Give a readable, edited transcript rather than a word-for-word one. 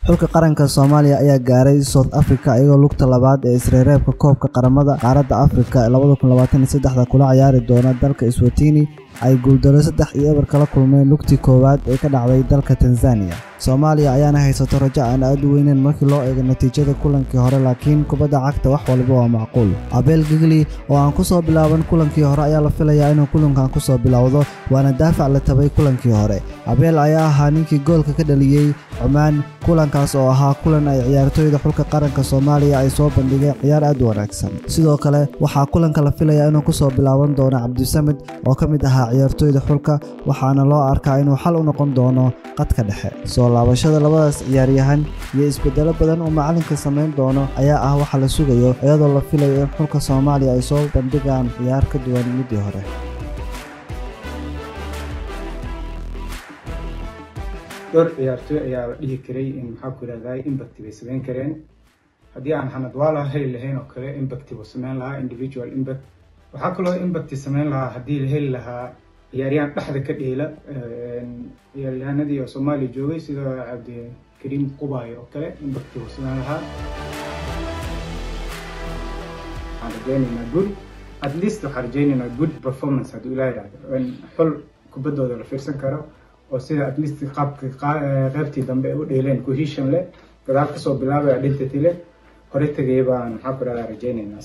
Xulka qaranka Soomaaliya ayaa gaaray South Africa iyagoo lugta labaad ee isreebreebka koobka qaramada qaaradda Afrika ee 2023 kula ciyaari doona dalka Eswatini ay guuldaro 3-0 kala kulmeen lugtii koowaad ee ka dhacday dalka Tanzania. Soomaaliya ayaana haysato rajo aan aad u weyneyn markii loo eego natiijada kulankii hore, laakiin kubadda cagta wax walba waa macquul. Abel Gigli oo aan kusoo bilaaban kulankii hore ayaa la filayaa inuu kulankan kusoo bilowdo, waana daafac la tabay kulankii hore. Abel ayaa ahaa ninkii goolka ka dhaliyey Cumaan, kulankaas oo ahaa kulan ay ciyaartoyda xulka qaranka Soomaaliya ay soo bandhigeen ciyaar aad u wanaagsan. Sidoo kale waxaa kulanka la filayaa inuu kusoo bilaaban doono Cabdisamed oo ka mid ahaa ciyaartoyda xulka, waxaana loo arkaa inuu xal u noqon doono qadka dhexe. Soo laabashada labadaas ciyaaryahan iyo isbeddelo badan uu macalinka samayn doono ayaa ah waxa la sugayo, iyadoo la filayo in xulka Soomaaliya ay soo bandhigaan ciyaar ka duwan midii hore. Dhowr ciyaartooy ayaa la dhihi karay in maxaa ku yidhahdaa impact bay sameyn kareen. Haddii aan Hanad Wala heli lahayn oo kale, impact buu sameyn lahaa, individual impact. Waxaa kaloo impact sameyn lahaa haddii la heli lahaa ciyaaryahan dhexda ka dheela, ciyaaryahanadii oo Soomaaliya joogay sida Cabdikariim Qubaay oo kale, impact buu sameyn lahaa. Waxaan rajaynaynaa good, at least waxaan rajaynaynaa good performance hadduu Ilaah yidhaahdo, in xul kubaddooda la fiirsan karo oo sida at least qaabka qaybtii dambe ay u dheeleen, cohesion leh, gadaal kasoo bilaabay, identity leh, hore tegaya baan maxaa ku rahdaa rajaynaynaa.